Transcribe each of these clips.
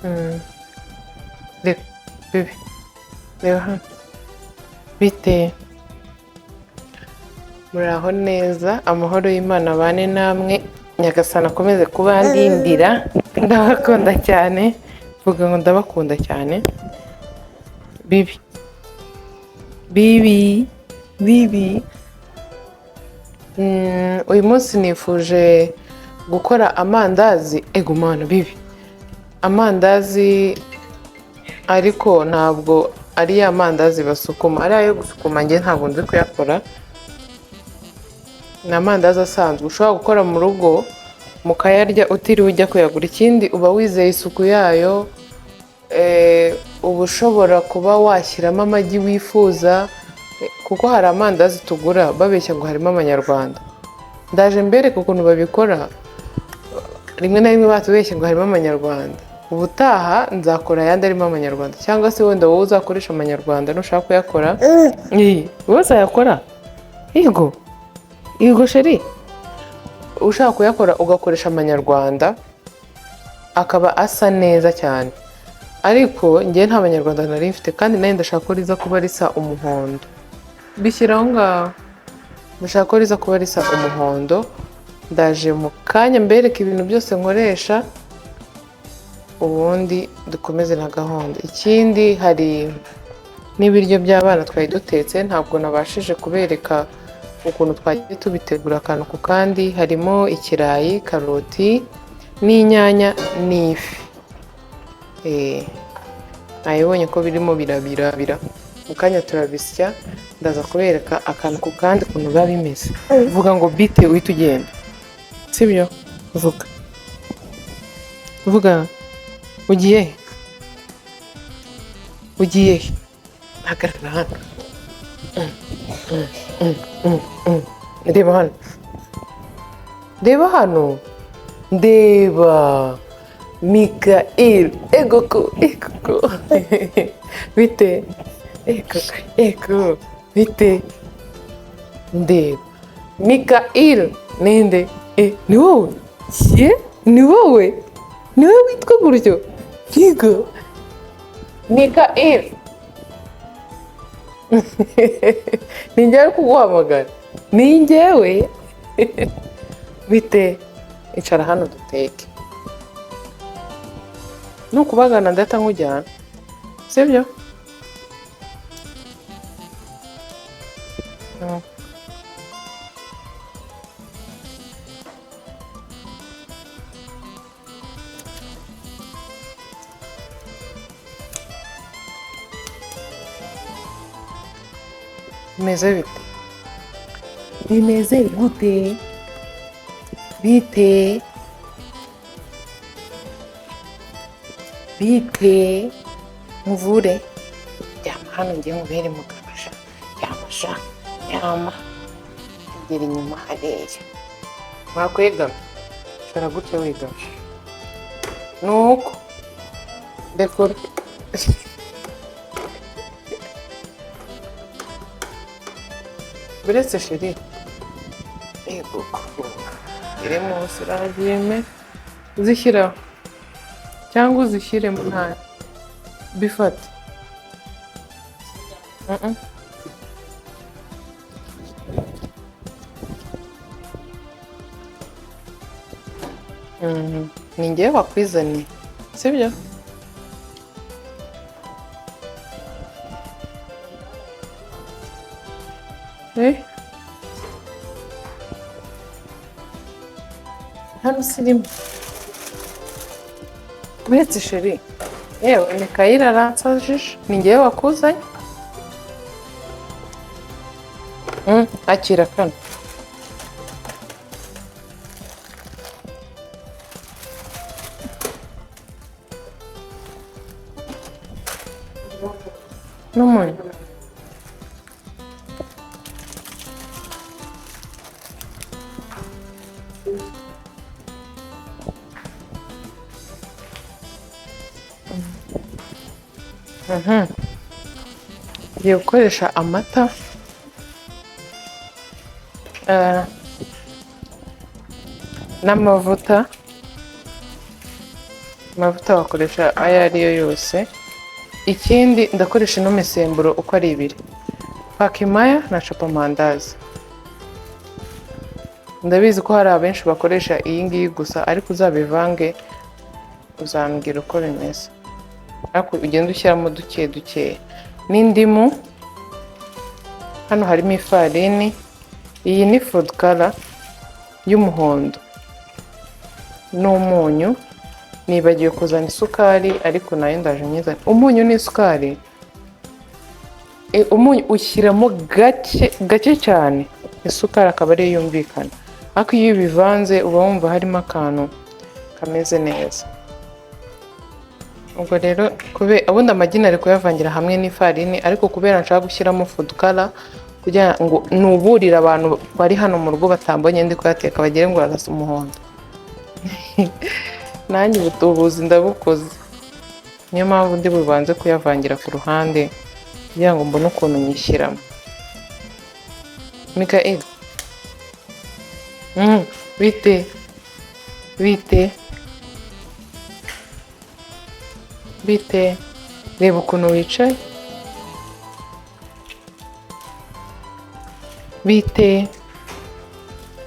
Reba bibi, reba hano bite, muraho neza, amahoro y'Imana abane namwe, Nyagasani akomeze kubandindira, ndabakunda cyane, vuga ngo ndabakunda cyane, bibi bibi bibi. Uyu munsi nifuje gukora amandazi, ego mana bibi, amandazi ariko ntabwo ari ya mandazi basukuma, ari ayo gusukuma njye ntabwo nzi kuyakora, ni amandazi asanzwe ushobora gukora mu rugo mukayarya utiriwe ujya kuyagura. Ikindi uba wizeye isuku yayo, uba ushobora kuba washyiramo amagi wifuza, kuko hari amandazi tugura babeshya ngo harimo amanyarwanda. Ndaje mbereke ukuntu babikora, rimwe na rimwe batubeshye ngo harimo amanyarwanda. Ubutaha nzakora ayandi arimo amanyarwanda, cyangwa se wenda wowe uzakoresha amanyarwanda nushaka kuyakora. Wowe uzayakora? Yego yego sheri, ushaka kuyakora ugakoresha amanyarwanda akaba asa neza cyane. Ariko njye nta manyarwanda nari mfite, kandi nanjye ndashaka ko riza kuba risa umuhondo. Bishyira aho ngaho, ndashaka ko riza kuba risa umuhondo. Ndaje mu kanya mbereke ibintu byose nkoresha, ubundi dukomeze na gahunda. Ikindi hari n'ibiryo by'abana twari dutetse, ntabwo nabashije kubereka ukuntu twagiye tubitegura akantu ku kandi. Harimo ikirayi, karoti n'inyanya n'ifi. Nabibonye ko birimo birabirabira, mu kanya turabisya, ndaza kubereka akantu ku kandi ukuntu biba bimeze. Vuga ngo bite uhita ugenda, sibyo? Vuga vuga, ugiye he? Ugiye he? Hagarara hano. Reba hano, reba hano, ndeba Mikael, egoko egoko, bite, egoko ego, bite, ndeba Mikael ninde? Ni wowe? Ye, ni wowe? Ni wowe witwa gutyo? Yego Mikael, ni njyewe uri kuguhamagara, ni njyewe. Bite, icara hano duteke, nukubagana ndahita nkujyana, sibyo? Bimeze bite? Bimeze gute? Bite? Bite? Muvure? Ryama hano ngiye nkubere muganga sha. Ryama sha. Ryama. Egera inyuma hariya. Wakwegama? Shora gutya wegama. Nuko. Ndekura. Buretse sheri. Yego. Iri munsi iragime. Uzishyiraho. Cyangwa uzishyiremo ntayo. Bifate. Ni njyewe wakwizaniye, sibyo? Hano sirimo. Uretse sheri, yewe Mikayire aransajije, ni njyewe wakuzanye. Akira kano. N'umunyu. Ngiye gukoresha amata, n'amavuta. Amavuta wakoresha ayo ari yo yose. Ikindi, ndakoresha ino misemburo uko ari ibiri, Pakimaya na Capamandazi. Ndabizi ko hari abenshi bakoresha iyi ngiyi gusa, ariko uzabivange uzambwira uko bimeze, ariko ugenda ushyiramo duke dukeya. N'indimu. Hano harimo ifarini, iyi ni food color y'umuhondo n'umunyu. Nibagiwe kuzana isukari, ariko nayo ndaje nyizane. Umunyu n'isukari, umunyu ushyiramo gake gake cyane, isukari akaba ariyo yumvikana, ariko iyo ubivanze uba wumva harimo akantu kameze neza. Ubwo rero ubundi amagi nari kuyavangira hamwe n'ifarini, ariko kubera nshaka gushyiramo food color kugira ngo nuburire abantu bari hano mu rugo batambonye ndi kuyateka bagire ngo arasa umuhondo, nanjye ubutubuzi ndabukoze. Niyo mpamvu ndi bubanze kuyavangira ku ruhande kugira ngo mbone ukuntu nyishyiramo. Mikael, bite bite bite? Reba ukuntu wicaye. Bite?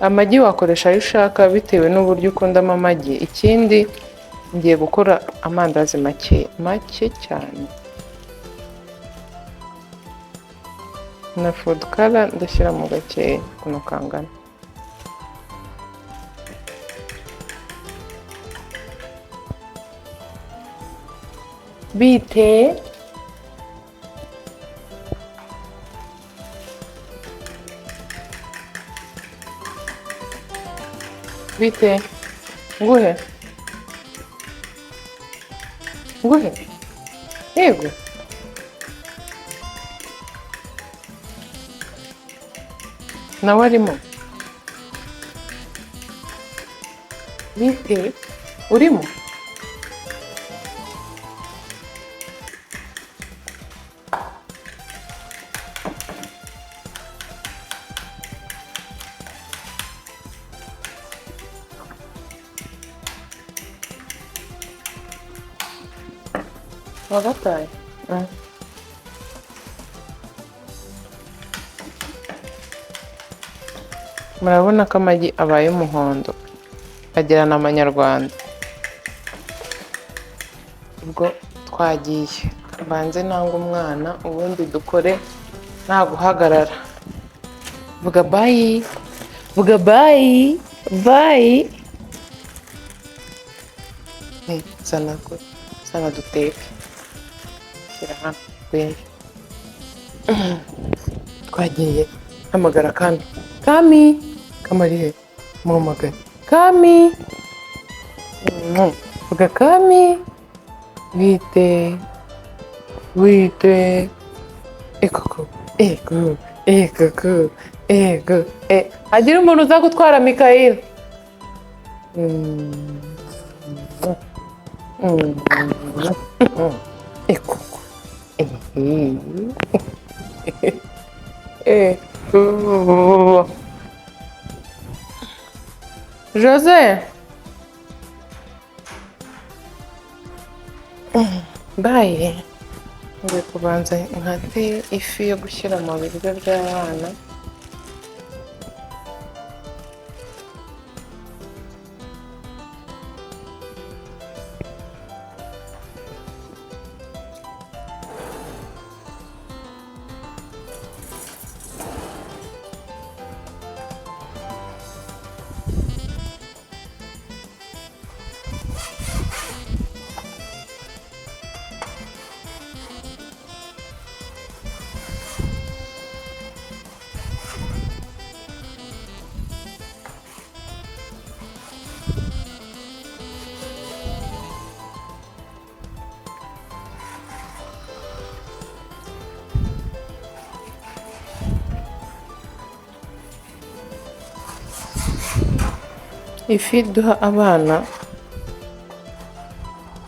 Amagi wakoresha ayo ushaka bitewe n'uburyo ukundamo amagi. Ikindi, ngiye gukora amandazi make make cyane. Na food color ndashyiramo gakeya ukuntu kangana. Bite? Bite? Nguhe? Nguhe? Yego. Nawe arimo? Bite? Urimo? Wagataye? Murabona ko amagi abaye umuhondo, agerana amanyarwanda. Ubwo twagiye, mbanze nanga umwana, ubundi dukore nta guhagarara. Vuga bye, vuga bye bye. Zana zana duteke, shyira hano, ngwino. Twagiye. Hamagara Kami. Kami, Kami ari he? Muhamagare Kami. Vuga Kami. Bite? Bite? Ekoko, ego, ego, ego, e hagira umuntu uza gutwara Mikayire. Ekoko. Eh. Jose. Bye. Ngiye kubanza nkate ifi yo gushyira mu biryo by'abana. Ifi duha abana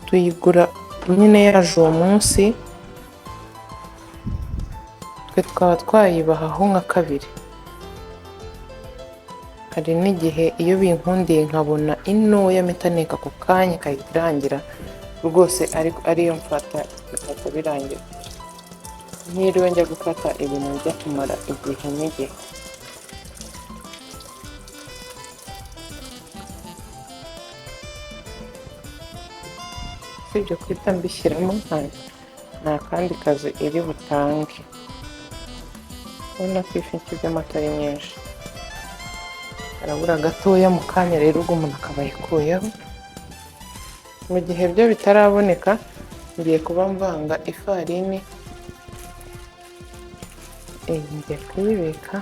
tuyigura nyine yaje uwo munsi, twe twaba twayibahaho nka kabiri. Hari n'igihe iyo binkundiye nkabona intoya mpita nteka ako kanya ikahita irangira. Rwose ariyo mfata bigahita birangira, ntiriwe njya gufata ibintu bijya kumara igihe n'igihe. Usibye guhita mbishyiramo, nta kandi kazi iri butange. Urabona ko ifi nshyizemo atari nyinshi, harabura gatoya mu kanya rero ubwo umuntu akaba ayikuyeho. Mu gihe byo bitaraboneka, ngiye kuba mvanga ifarini, ngiye kuyibika.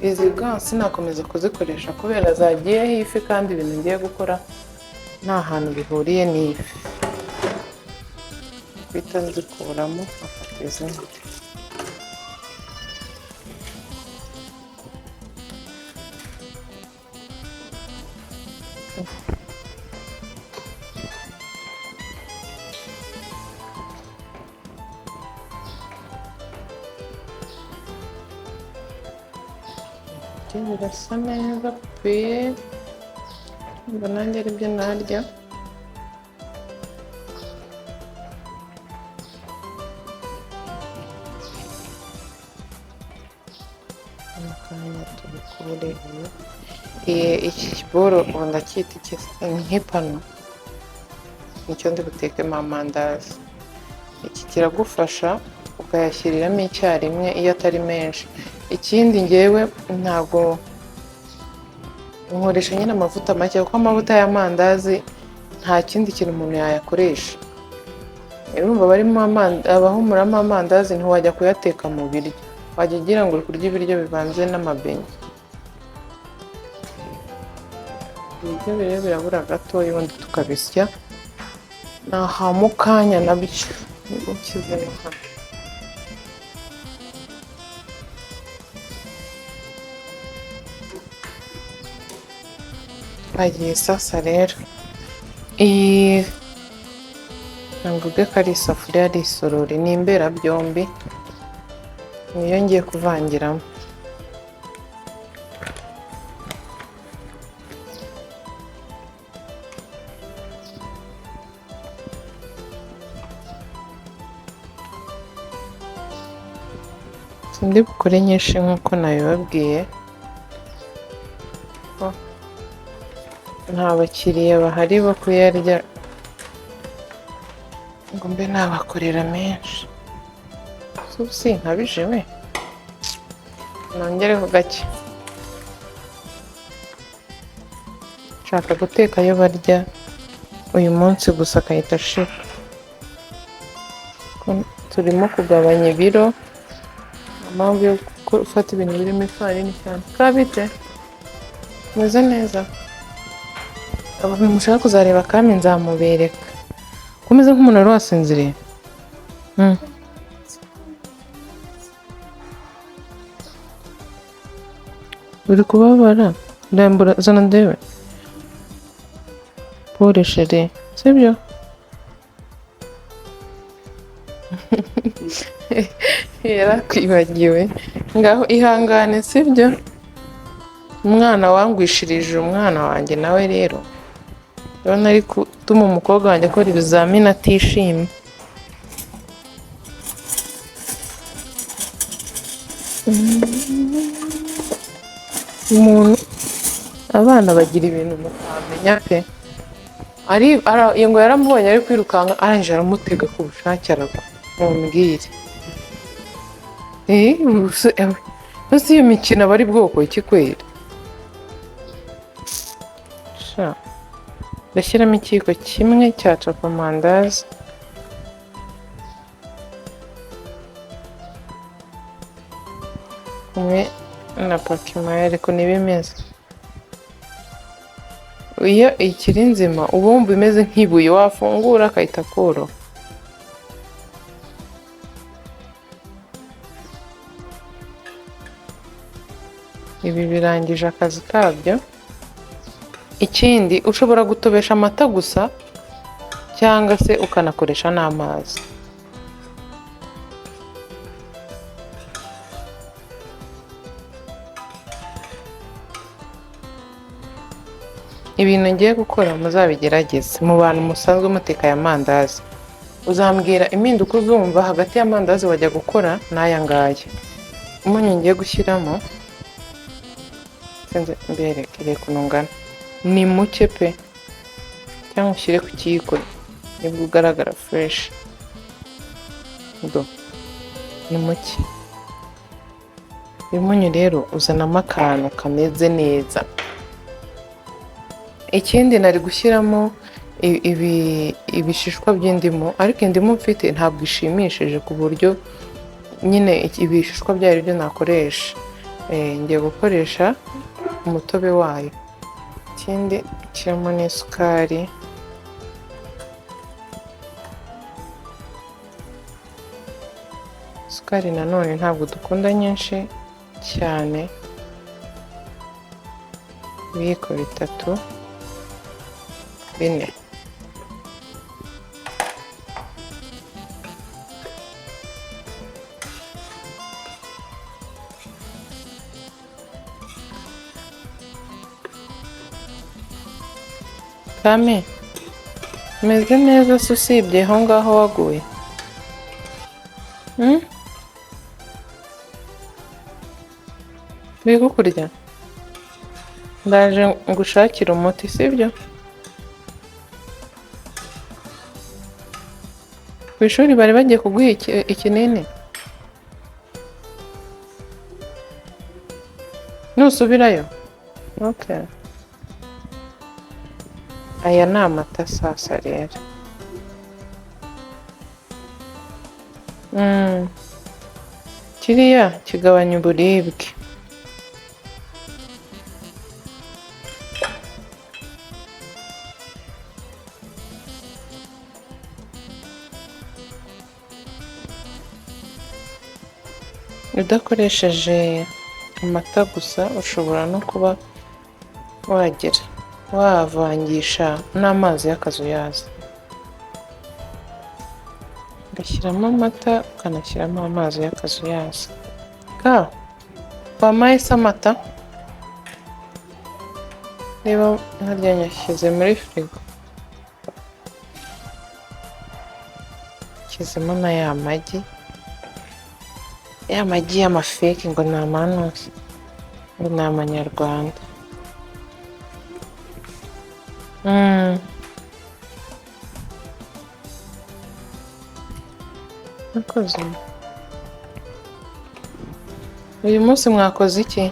Izi ga sinakomeza kuzikoresha kubera zagiyeho ifi, kandi ibintu ngiye gukora nta hantu bihuriye n'ifi. Guhita nzikuramo nkafata izindi. Birasa neza pe, ngo nanjye aribyo narya. Akanya tubikure. Iki kiboro ubu ndacyita iki? Ni nk'ipanu, nicyo ndi butekemo amandazi. Iki kiragufasha ukayashyiriramo icyarimwe iyo atari menshi. Ikindi ngewe ntabwo nkoresha nyine amavuta make, kuko amavuta y'amandazi nta kindi kintu umuntu yayakoresha. Urumva barimo abahumuramo amandazi, ntiwajya kuyateka mu biryo, wajya ugira ngo uri kurya ibiryo bivanze n'amabenye. Ibiryo rero birabura gatoya, ubundi tukabisya. Ni aha mu kanya nabyo nibwo nshyizemo hano. Twagiye sasa rero, iyi mvuge ko ari isafuriya, ari isorori, ni imberabyombi, niyo ngiye kuvangiramo. Sindi bukore nyinshi nk'uko nabibabwiye, nta bakiriya bahari bo kuyarya ngo mbe nabakorera menshi. Sinkabije we, nongereho gake. Nshaka guteka ayo barya uyu munsi gusa akahita ashira. Turimo kugabanya ibiro, impamvu yo gufata ibintu birimo ifarini cyane. Kabite meze neza. Abantu mushaka kuzareba Kami nzamubereka. Ko umeze nk'umuntu wari wasinziriye. Uri kubabara? Rambura zana ndebe. Pole chérie, sibyo? Yarakwibagiwe. Ngaho ihangane, sibyo? Umwana wangwishirije umwana wanjye nawe rero. Ndabona ari gutuma umukobwa wanjye akora ibizamini atishimye. Umuntu abana bagira ibintu mutamenya pe. Ngo yaramubonye ari kwirukanka, arangije aramutega ku bushake aragwa. Mumbwire. Ubuse iyo mikino aba ari bwoko ki kweri? Sha. Ndashyiramo ikiyiko kimwe cya capamandazi. Kumwe na pakimaya, ariko niba imeze. Iyo ikiri nzima uba wumva imeze nk'ibuye, wafungura akahita koroha. Ibi birangije akazi kabyo. Ikindi, ushobora gutobesha amata gusa cyangwa se ukanakoresha n'amazi. Ibintu ngiye gukora muzabigerageze mu bantu musanzwe muteka aya mandazi. Uzambwira impinduka uzumva hagati y'amandazi wajya gukora n'aya ngaya. Umunyu ngiye gushyiramo, sinzi mbereke, reka ukuntu ungana, ni muke pe, cyangwa ushyire ku kiyiko nibwo ugaragara fresh. Do, ni muke. Uyu munyu rero uzanamo akantu kameze neza. Ikindi, nari gushyiramo ibishishwa by'indimu, ariko indimu mfite ntabwo ishimishije ku buryo nyine ibishishwa byayo byo nakoresha. Ngiye gukoresha umutobe wayo. Ikindi, nshyiramo n'isukari. Isukari nanone ntabwo dukunda nyinshi cyane, ibiyiko bitatu, 4. Kame, umeze neza se usibye aho ngaho waguye? Hmm? Biri kukurya? Ndaje ngushakire umuti, sibyo? Ku ishuri bari bagiye kuguha ikinini? Nusubirayo? Okay. Aya ni amata sasa rero. Kiriya kigabanya uburibwe. Udakoresheje amata gusa, ushobora no kuba wagira wavangisha n'amazi y'akazuyazi, ugashyiramo amata ukanashyiramo amazi y'akazuyazi. Ka wampaye se amata? Reba nkarya nyashyize muri firigo, nshyizemo na ya magi, ya magi y'amafake ngo ni amanusi, ngo ni amanyarwanda. Mwakoze. Uyu munsi mwakoze iki?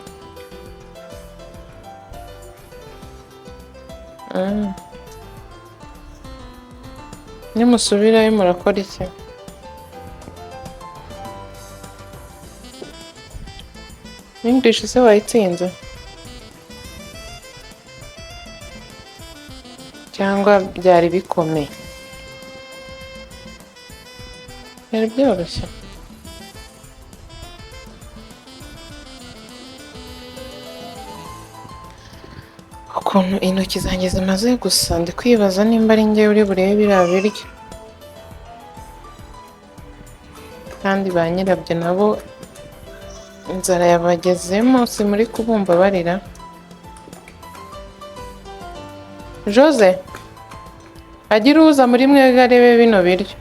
Nimusubirayo murakora iki? English se wayitsinze? Cyangwa byari bikomeye? Byari byoroshye. Ukuntu intoki zanjye zimaze gusa, ndi kwibaza nimba ari njyewe uri burebe biriya biryo. Kandi ba nyirabyo nabo inzara yabagezemo, si muri kubumva barira. Jose, agira uza muri mwebwe arebe bino biryo.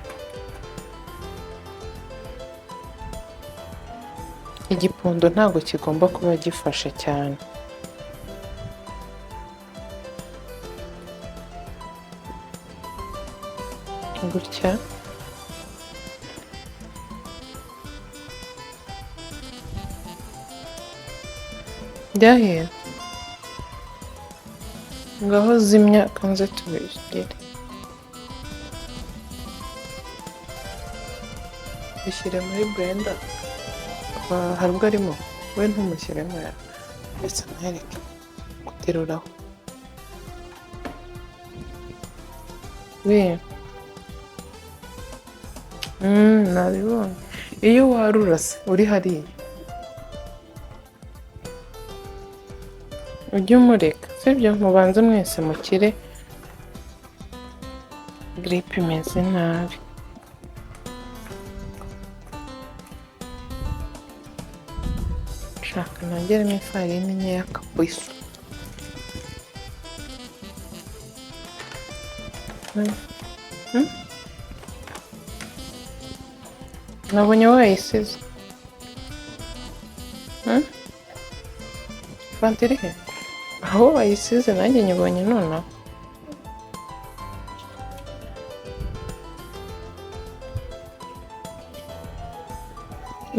Igipondo ntabwo kigomba kuba gifashe cyane. Gutya. Byahiye? Ngaho zimya kanze tubigire. Bishyire muri blender. Hari ubwo arimo? We ntumushyiremo ya. Ndetse mwereke guteruraho. We. Nabibonye. Iyo warura se uri hariya, ujye umureka. Sibyo, mubanze mwese mukire, giripe imeze nabi. Nshaka nongeremo ifarini nkeya kabisa. Nabonye wayisize. Fanta iri he? Aho wayisize nanjye nyibonye nonaha.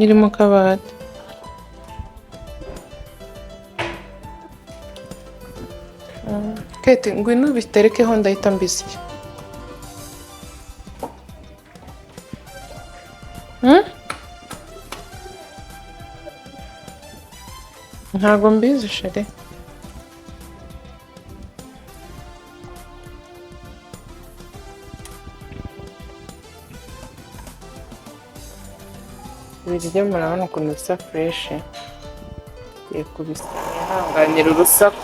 Iri mu kabati. Kate, ngwino ubiterekeho ndahita mbisya. Ntabwo mbizi chérie. Ibiryo murabona ukuntu bisa fresh. Ngiye kubisya, mwihanganire urusaku.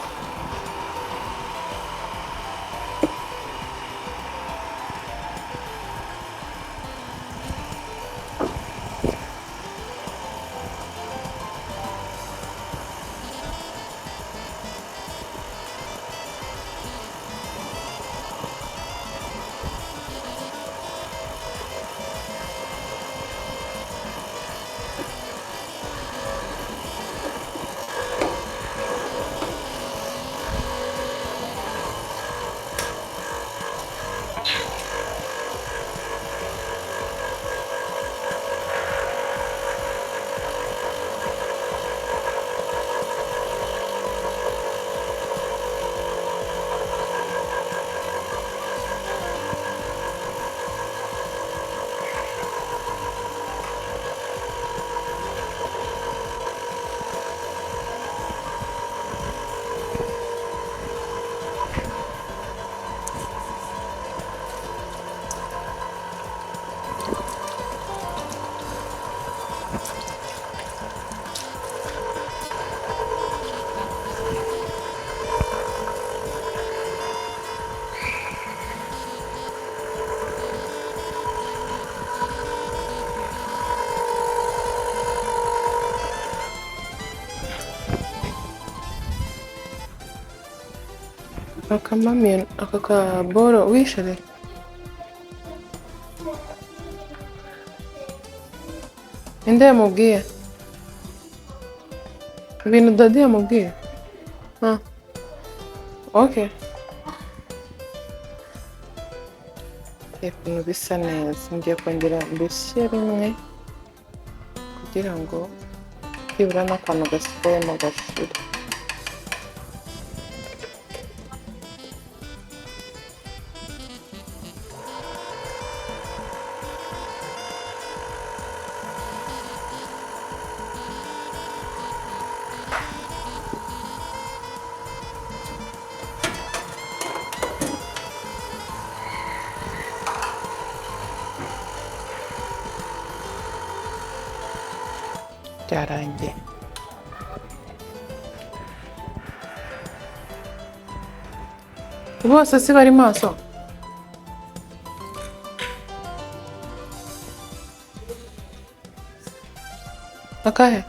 Akamamiyo, aka kaboro wishere. Ninde yamubwiye? Ibintu daddy yamubwiye? Ah. Okay. Ukuntu bisa neza. Ngiye kongera mbisye rimwe kugira ngo byibura n'akantu gasigayemo gashire. Byarangiye. Bose si bari maso? Akahe?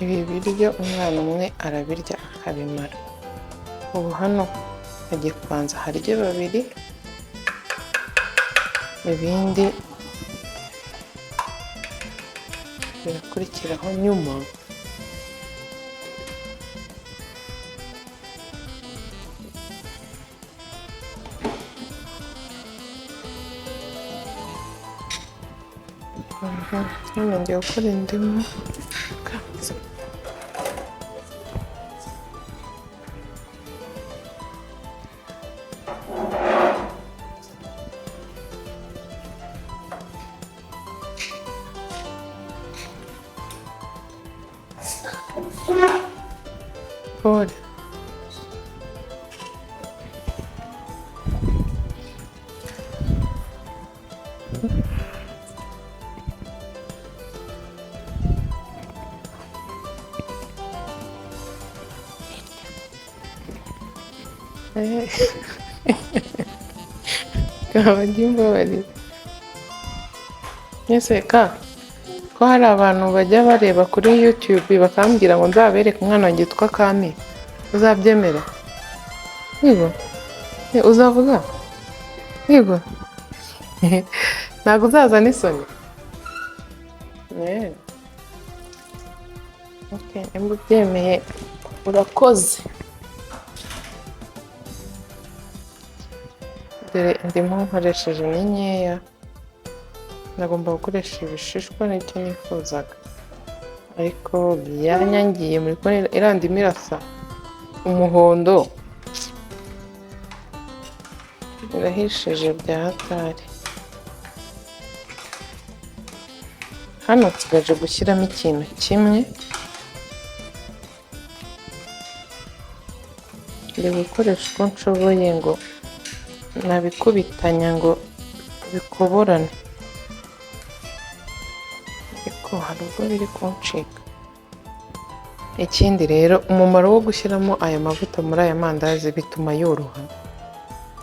Ibi biryo umwana umwe arabirya akabimara. Ubu hano hagiye kubanza harye babiri, ibindi birakurikiraho nyuma. Hano ngiye gukora indimu. Pole. Kabajya imbabarira. Ese ka ko hari abantu bajya bareba kuri YouTube bakambwira ngo nzabereke umwana wanjye witwa Kami, uzabyemera? Yego. Uzavuga? Yego. Ntabwo uzazana isoni? Okay, nimba ubyemeye urakoze. Dore indimu nkoresheje ni nkeya, nagomba gukoresha ibishishwa nicyo nifuzaga, ariko byanyangiye. Muri kubona iriya ndimu irasa umuhondo, irahishije bya hatari. Hano nsigaje gushyiramo ikintu kimwe, ndi gukoresha uko nshoboye ngo nabikubitanya ngo bikoborane, ariko hari ubwo biri kuncika. Ikindi rero, umumaro wo gushyiramo aya mavuta muri aya mandazi bituma yoroha.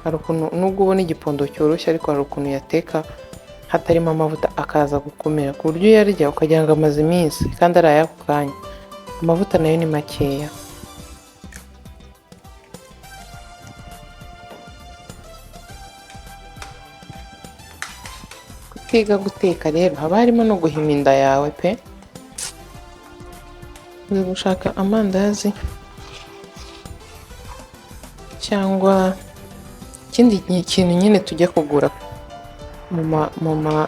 Hari ukuntu nubwo ubona igipondo cyoroshye, ariko hari ukuntu uyateka hatarimo amavuta akaza gukomera, ku buryo uyarya ukagira ngo amaze iminsi kandi ari ay'ako kanya. Amavuta nayo ni makeya. Kutiga guteka rero haba harimo no guhima inda yawe pe. Uri gushaka amandazi cyangwa ikindi kintu nyine tujya kugura mu ma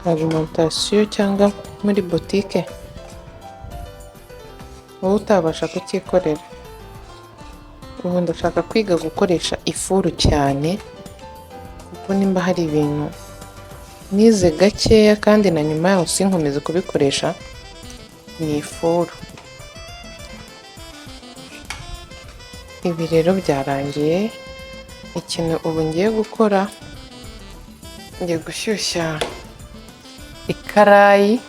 alimentation cyangwa muri botike, wowe utabasha kucyikorera. Ubu ndashaka kwiga gukoresha ifuru cyane, kuko nimba hari ibintu nize gakeya kandi na nyuma yaho sinkomeze kubikoresha, ni ifuru. Ibi rero byarangiye. Ikintu ubu ngiye gukora, ngiye gushyushya ikarayi,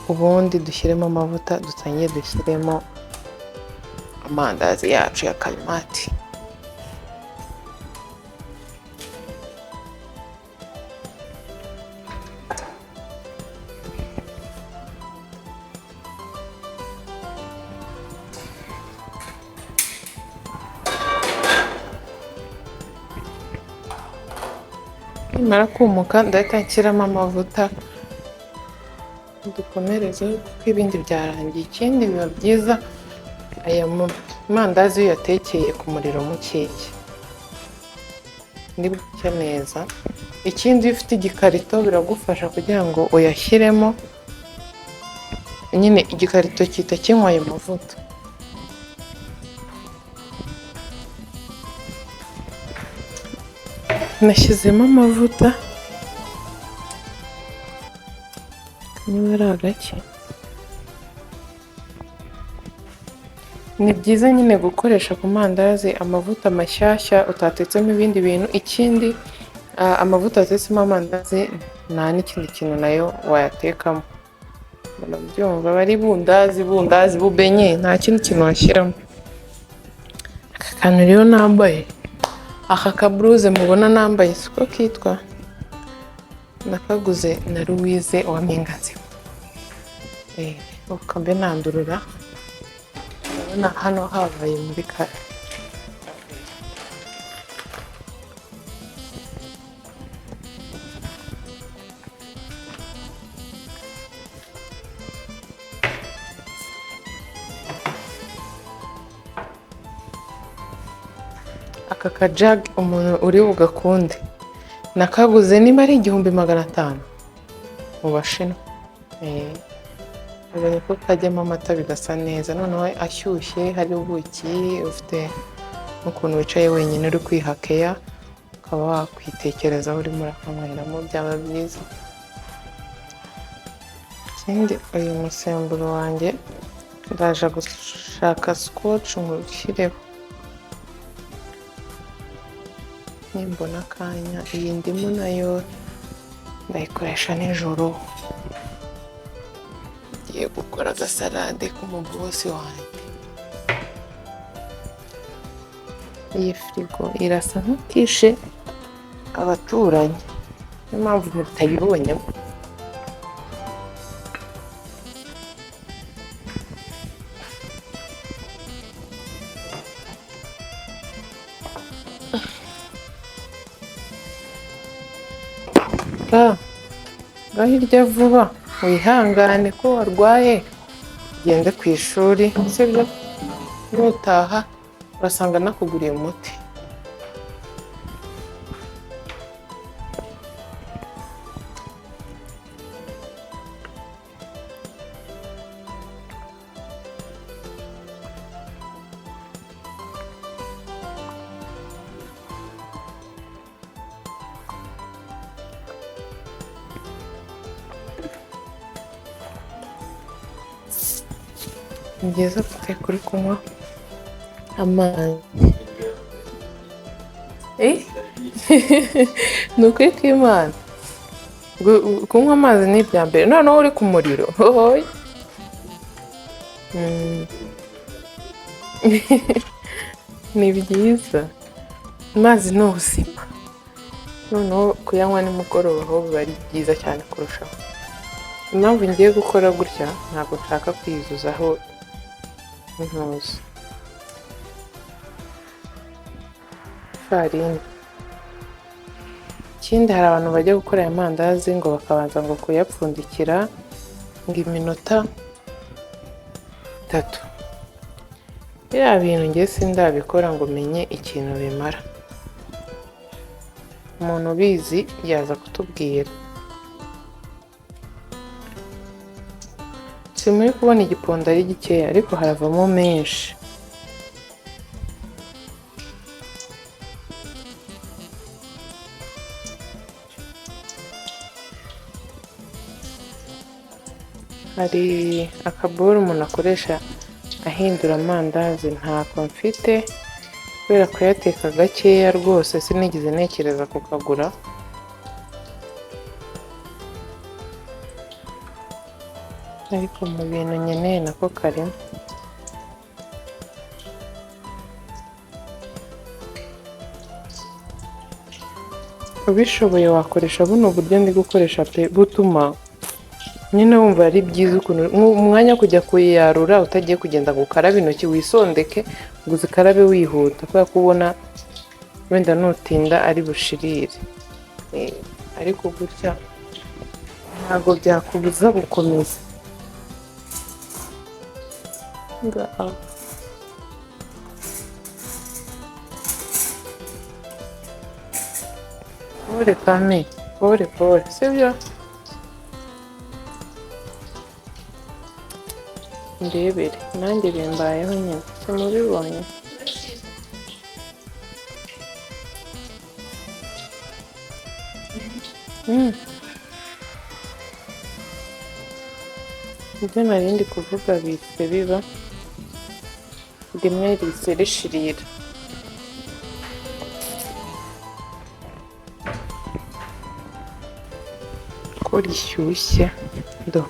ubundi dushyiremo amavuta, dutangire dushyiremo amandazi yacu ya karimati. Nimara kumuka ndahita nshyiramo amavuta, dukomereze kuko ibindi byarangiye. Ikindi biba byiza aya mandazi iyo uyatekeye ku muriro mukeya ni buke neza. Ikindi iyo ufite igikarito biragufasha kugira ngo uyashyiremo, nyine igikarito gihita kinywa ayo mavuta. Nashyizemo amavuta niba ari agake. Ni byiza nyine gukoresha ku mandazi amavuta mashyashya utatetsemo ibindi bintu. Ikindi amavuta watetsemo amandazi nta n'ikindi kintu nayo wayatekamo, murabyumva, aba ari bundazi bundazi bubenye, nta kindi kintu washyiramo. Aka kantu rero nambaye, aka kaburuze mubona nambaye siko kitwa, nakaguze na Louise wa Mpinganzima. Ukambe nandurura, ndabona hano habaye muri kare. Aka kajagi umuntu uri bugakunde, nakaguze niba ari 1500 mu Bashinwa. Ubonye ko kajyamo amata bigasa neza, noneho ashyushye hari ubuki, ufite n'ukuntu wicaye wenyine uri kwiha keya, ukaba wakwitekerezaho urimo urakanyweramo, byaba byiza. Ikindi uyu musemburo wanjye Ndaje gushaka scotch nkushyireho nimbona akanya. Iyi ndimu nayo ndayikoresha nijoro, ngiye gukora agasalade k'umubosi wanjye. Iyi firigo irasa nk'ikishe abaturanyi, niyo mpamvu mutayibonyemo. Ngaho irya vuba, wihangane ko warwaye, ugende ku ishuri, sibyo? Nutaha urasanga nakuguriye umuti. Ni byiza guteka uri kunywa amazi. Eh? Ni ukuri kw'Imana. Kunywa amazi ni ibya mbere, noneho uri ku muriro. Hohoye. Ni byiza, amazi ni ubuzima, noneho kuyanywa nimugoroba ho biba ari byiza cyane kurushaho. Impamvu ngiye gukora gutya, ntabwo nshaka kwiyuzuzaho intuza, ifarini. Ikindi, hari abantu bajya gukora aya mandazi ngo bakabanza ngo kuyapfundikira ngo iminota 3. Biriya bintu njye sindabikora ngo menye ikintu bimara. Umuntu ubizi yaza kutubwira. Si muri kubona igipondo ari gikeya, ariko haravamo menshi. Hari akaboro umuntu akoresha ahindura amandazi, ntako mfite kubera kuyateka gakeya, rwose sinigeze ntekereza kukagura. Ariko mu bintu nkeneye nako karimo. Ubishoboye wakoresha buno buryo ndi gukoresha pe, butuma nyine wumva ari byiza ukuntu umwanya wo kujya kuyarura utagiye kugenda ngo ukarabe intoki wisondeke ngo uzikarabe wihuta, kubera ko ubona wenda nutinda ari bushirire. Ariko gutya ntabwo byakubuza gukomeza. Ngaho. Pole kame, pole pole, sibyo? Ndebere, nanjye bimbayeho nyine, simubibonye. Ibyo nari ndi kuvuga bihise biba, rimwe rihise rishirira. Ko rishyushye do.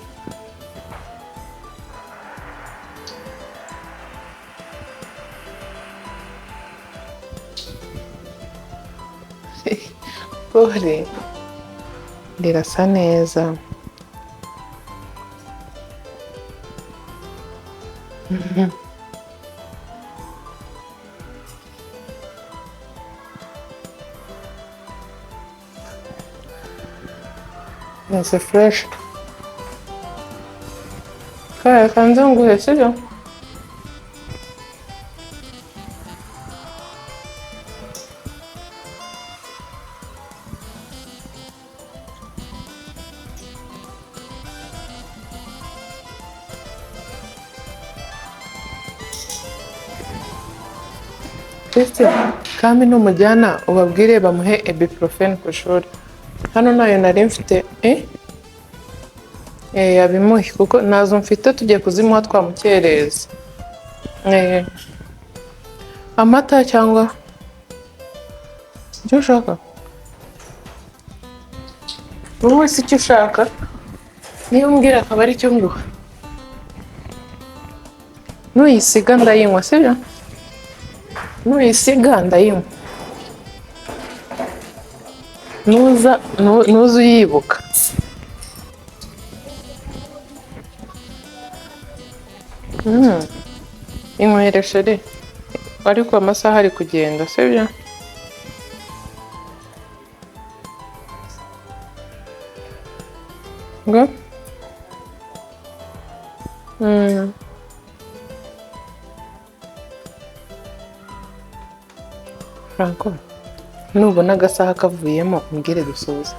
Pole, rirasa neza. It's fresh. Kaya kanze nguhe, sibyo? Ese kandi numujyana ubabwire bamuhe ibuprofen ku ishuri. Hano nayo nari mfite, eh? Abimuhe kuko ntazo mfite, tugiye kuzimuha twamukereza. Amata cyangwa icyo ushaka wowe, si icyo ushaka, niba umbwira akaba ari cyo nguha. Nuyisiga ndayinywa, sibyo? Nuyisiga ndayinywa, nuza nuza uyibuka. Inywere chérie, ariko amasaha ari kugenda, sibyo? Ngo Franco, nubona agasaha kavuyemo umbwire dusoze.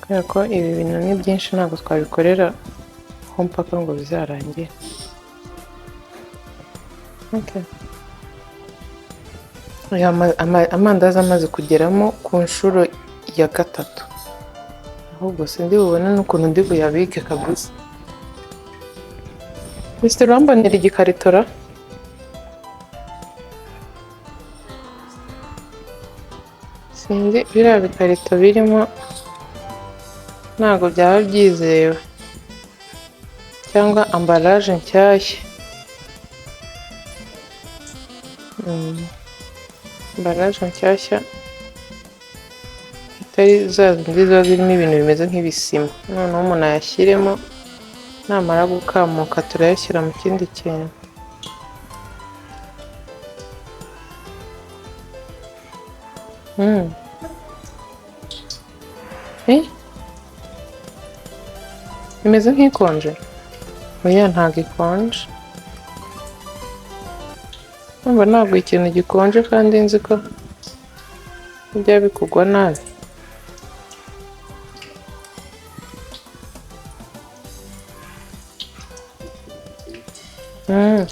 Kubera ko ibi bintu ni byinshi, ntabwo twabikorera ho mpaka ngo bizarangire. Okay. Aya amandazi amaze kugeramo ku nshuro ya gatatu, ahubwo sindi bubone n'ukuntu ndi buyabike kabisa. Mr. Urambonera igikarito ra? Sinzi, biriya bikarito birimo ntabwo byaba byizewe, cyangwa emballage nshyashya. Emballage nshyashya itari za zindi ziba zirimo ibintu bimeze nk'ibisima. Noneho umuntu ayashyiremo, namara gukamuka turayashyira mu kindi kintu. Imeze nk'ikonje? Oya, ntabwo ikonje. Ndumva ntabwo ikintu gikonje kandi nzi ko bijya bikugwa nabi.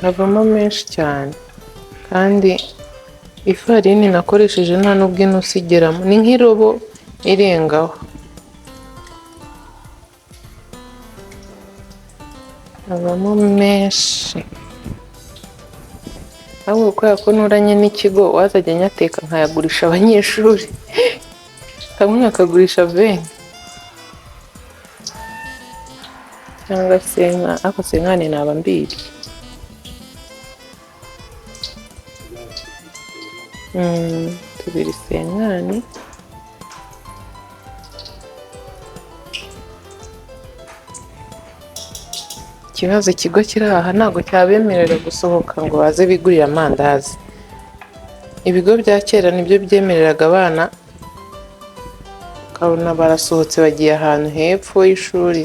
Havamo menshi cyane, kandi ifarini nakoresheje nta nubwo inusu igeramo, ni nk'irobo irengaho. Havamo menshi. Ahubwo kubera ko nturanye n'ikigo, wazajya nyateka nkayagurisha abanyeshuri, kamwe nkakagurisha 20 cyangwa 50, ariko 50 naba mbibye. Tubiri 50. Ikibazo, ikigo kiri aha ntabwo cyabemerera gusohoka ngo baze bigurire amandazi. Ibigo bya kera nibyo byemereraga abana, ukabona barasohotse bagiye ahantu hepfo y'ishuri.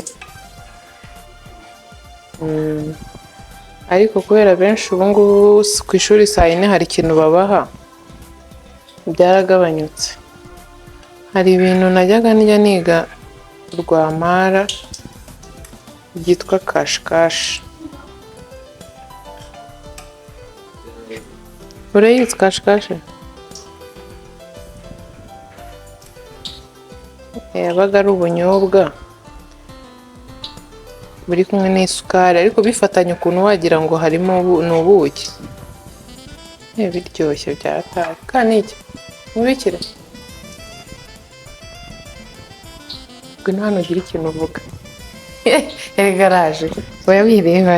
Ariko kubera benshi ubu ngubu ku ishuri saa yine hari ikintu babaha, byaragabanyutse. Hari ibintu najyaga njya niga Rwampara byitwa kashikashi. Urayizi kashikashi? Yabaga ari ubunyobwa buri kumwe n'isukari, ariko bifatanye ukuntu wagira ngo harimo ni ubuki. Biryoshye byataye. Ka ni iki? Mubikire. Ngwino hano ugire ikintu uvuga. Erega araje. Oya wireba.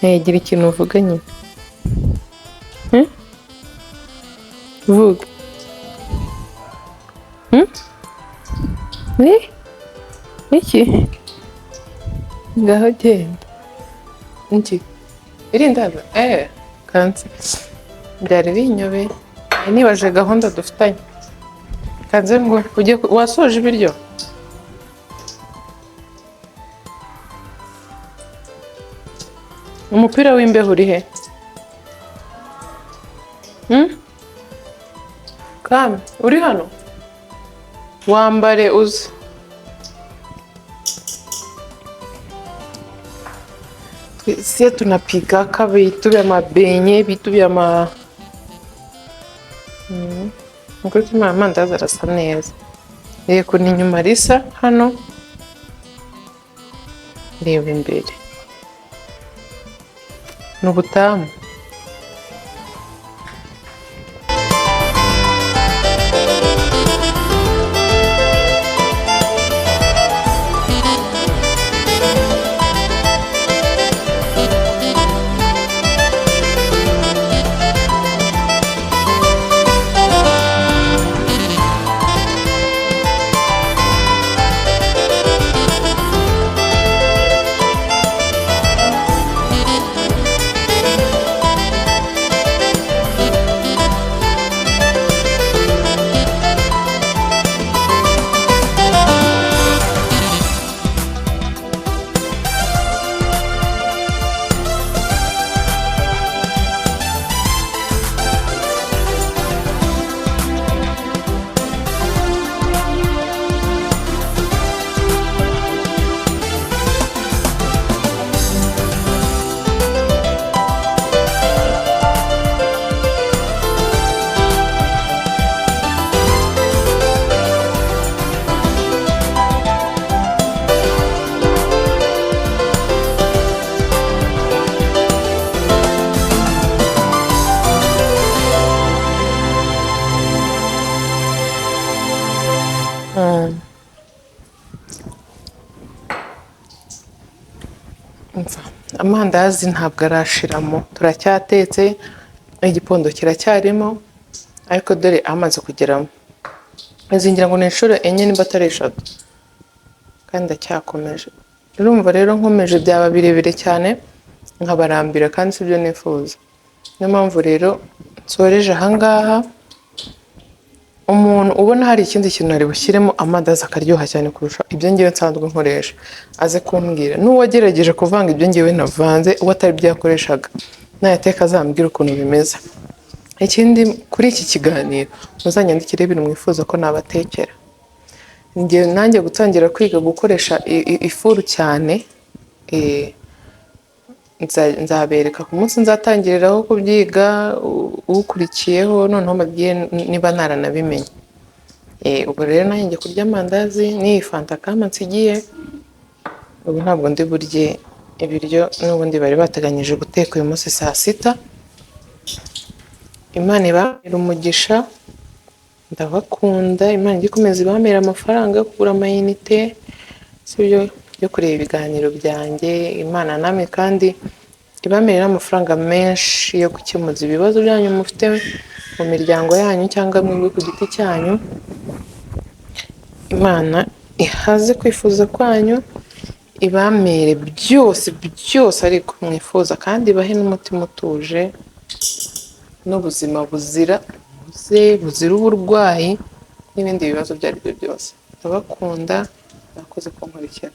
Gira ikintu uvuga nyine. Vuga. Iki? Ngaho genda. Iki? Irindazi? Kanze. Byari binyobeye. Nibaje gahunda dufitanye. Kanze ngo ujye wasoje ibiryo? Umupira w'imbeho uri he? Kame, uri hano? Wambare uze. Sie tunapikaka vitu vya mabenye, vitu vya ma. Ukuri kw'Imana amandazi arasa neza. Reba ukuntu inyuma risa hano, reba imbere, ni ubutamu. Umva, amandazi ntabwo arashiramo, turacyatetse, igipondo kiracyarimo, ariko dore amaze kugeramo. Izi ngira ngo ni inshuro 4 nimba atari 3, kandi ndacyakomeje. Urumva rero nkomeje byaba birebire cyane nkabarambira, kandi sibyo nifuza. Niyo mpamvu rero nsoreje ahangaha. Umuntu ubona hari ikindi kintu ari bushyiremo amandazi akaryoha cyane kurusha ibyo ngewe nsanzwe nkoresha, aze kumbwira. N'uwagerageje kuvanga ibyo ngewe navanze, uwo atari byo yakoreshaga, nayateka azambwira ukuntu bimeze. Ikindi kuri iki kiganiro muzanyandikire ibintu mwifuza ko nabatekera. Njye nanjye gutangira kwiga gukoresha ifuru cyane, nzabereka ku munsi nzatangiriraho kubyiga, ukurikiyeho, noneho mbabwire niba naranabimenye. Ubwo rero nanjye njye kurya amandazi n'iyi fanta kama nsigiye. Ubu ntabwo ndi burye ibiryo n'ubundi bari bateganyije guteka uyu munsi saa 6. Imana ibamere umugisha, ndabakunda. Imana ijye ikomeza ibamere amafaranga yo kugura amayinite, sibyo, yo kureba ibiganiro byanjye. Imana namwe kandi ibamere n'amafaranga menshi yo gukemuza ibibazo byanyu mufite mu miryango yanyu cyangwa mwebwe ku giti cyanyu. Imana ihaze kwifuza kwanyu, ibamere byose byose ariko mwifuza, kandi ibahe n'umutima utuje n'ubuzima buzira umuze, buzira uburwayi n'ibindi bibazo ibyo ari byo byose. Ndabakunda, mwakoze kunkurikira.